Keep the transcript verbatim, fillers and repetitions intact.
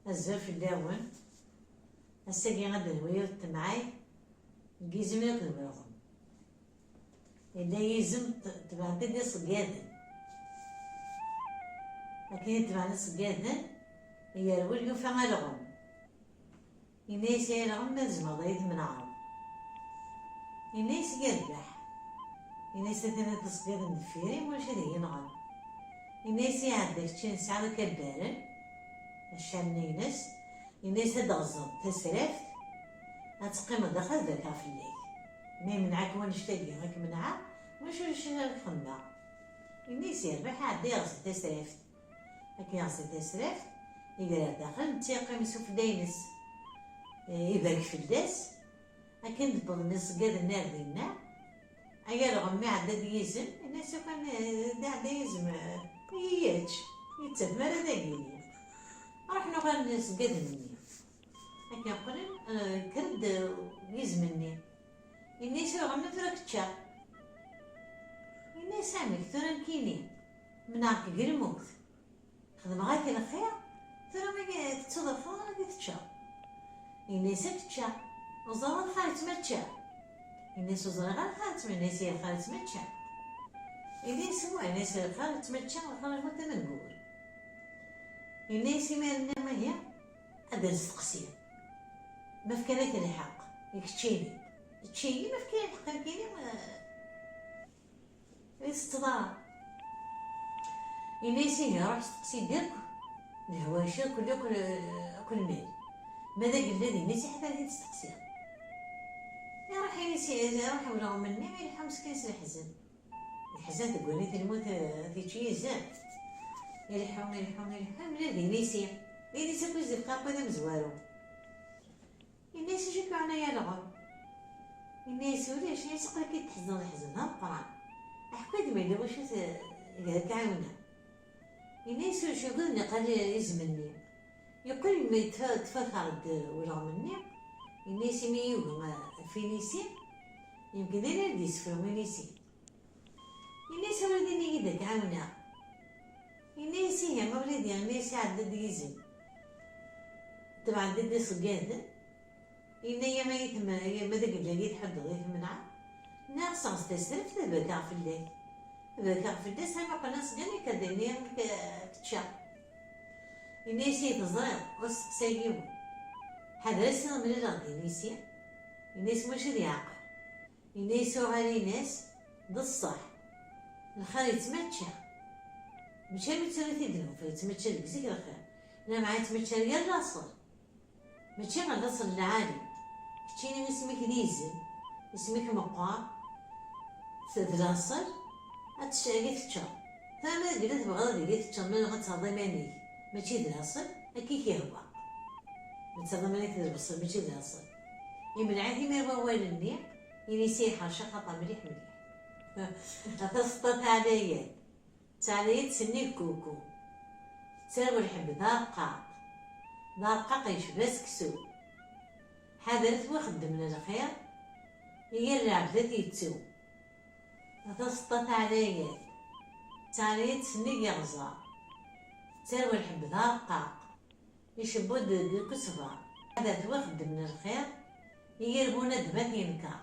Azul fell-awen. Ass-agi ad d-nwi yiwet temɛayt n yizem akked ulɣem. Yella yizem t-, tebɛen-t-id iṣeggaden. Akken i tebɛen iṣeggaden, yerwel yufa alɣem. Yenna-yas i alɣem: "Ma tzemreḍ ad yi-tmenɛeḍ?" Yenna-yas: "Yerbeḥ." Yenna-yas: "Atan iṣeggaden deffir-i, ulac ad iyi-nɣen." Yenna-yas: "Iɛedda kečči, nesɛa akabaren, accaren-ines." Yenna-yas: "Ad d-ɣẓeḍ tasraft, ad teqqimeḍ daxel, ad berkeɣ fell-ak. Ma yemneɛ-ak wannect-agi, ad k-menɛeɣ, maca ulac ara k-xedmeɣ." Yenna-yas: "Yerbeḥ." Iɛedda iɣzi tasraft. Akken iɣzi tasraft, iger ar daxel, netta yeqqim s ufella-ines. Eh, ibarek fell-as. Akken d-wwḍen iṣeggaden ar dinna, ay alɣem, iɛedda-d yizem, yenna-as: "Ukan, eh, d-iɛedda yizem, eh, yečč, yettaf mi ara d agini." Ruḥen uɣalen iṣeggaden-nni. Akken qqlen, eh, kker-d, eh, yizem-nni. Yenna-as i ulɣem: "Ma tura kečča." Yenna-as: "Amek tura nekkini? Menɛeɣ-k deg lmut. Xedmeɣ-ak lxir, tura ma tettuḍ lxir ad t-teččeḍ." Yenna-as: "Ad k-ččeɣ, ur ẓriɣ ara lxir yettmačča." Yenna-as: "Ur ẓriɣ ara lxir yettma-", yenna-as: "Lxir yettmačča." Yenna-as: "Wa?" Yenna-as: "Lxir yettmačča, lxir lmut amengur." Yenna-as: "Imir-nni ihi ad d-nesteqsi, ma fkan-ak lḥeqq i keččini, ečč-iyi, ma fkan-ak lḥeqq nekkini, eh, ur tetteḍ ara." Yenna-as: "Ihi ruḥ steqsi-d akk lehwaci, akk, akk, akk lmal. Ma d agellid, yenna-as, iḥfa ad t-id-steqsiɣ." Iruḥ inisi, iruḥ ulɣem-nni, ileḥḥu meskin s leḥzen. Yeḥzen deg wanit lmut, eh, ad t-yečč yizem. Ileḥḥu, ileḥḥu, ileḥḥu, yemlal d inisi. D inisi akk i s-d-iqqar akk d amezwaru. Yenna-as: "Acu k-yuɛna ay alɣem?" Yenna-as: "Ulac." Yenna-as: "Aql-ik-id tḥezneḍ leḥzen d ameqqran. Aḥku-d ma yella wacu t-, gar-ak ɛiwneɣ." Yenna-as: "Ulac, yugi ad niqal izem-nni." Yeqqel yemma yetfa-, tfaker-d ulɣem-nni. Yenna-as: "Imi yugi, eh, ɣef inisi, yemken d ayen ara d-yessefru inisi." Yenna-as: "A wladi, ini-yi-d ad k-ɛawneɣ." Yenna-as: "Ihi a wladi." Yenna-as: "Iɛedda-d yizem, tebɛen-d iṣeggaden. Yenna-yi ma yi-tem-, ma d agellid i tḥuddeḍ, i temneɛ, nniɣ seɣzet tasraft ad berkeɣ fell-ak. Berkeɣ fell-as, ama qqlen iṣeggaden, akka d-nniɣ k-, kečča." Yenna-as: "Ihi teẓriḍ, ur steqsa yiwen. Ḥader ass-a mlaleɣ-d inisi." Yenna-as: "Mačči ad yeɛqel." Yenna-as uɣal-ines: "D ṣṣeḥ, lxir yettmačča. Mačči armi tura t-id-nufa yettmačča deg zik lxir, lameɛna yettmačča yal laṣel. Mačči ɣer laṣel lɛali. Keččini isem-ik d izem, isem-ik meqqer, t-, d laṣel, ad tec-, ad teččeḍ. Tura ma d agellid tebɣiḍ ad teččeḍ, ma ad terreḍ iman-ik, mačči d laṣel, akka i k-yehwa. Ma d terreḍ iman-ik d lebṣel, mačči d laṣel." Imneɛ-it imir wawal-nni, inisi iḥrec axaṭer mliḥ mliḥ. A taseṭṭa taɛlayant, ttaɛlayat sennig kuku. Tettarew lḥebb d arqaq, d arqaq yecba seksu. Ḥadret wi xeddmen lxir, i yir lɛebd ad t-yettu. A taseṭṭa taɛlayant, ttaɛlayat sennig iɣẓer. Tettarew lḥebb d arqaq, icebbu-d deg ukesber. Ḥadret wi xeddmen lxir, i yir bunadem ad t-yenker.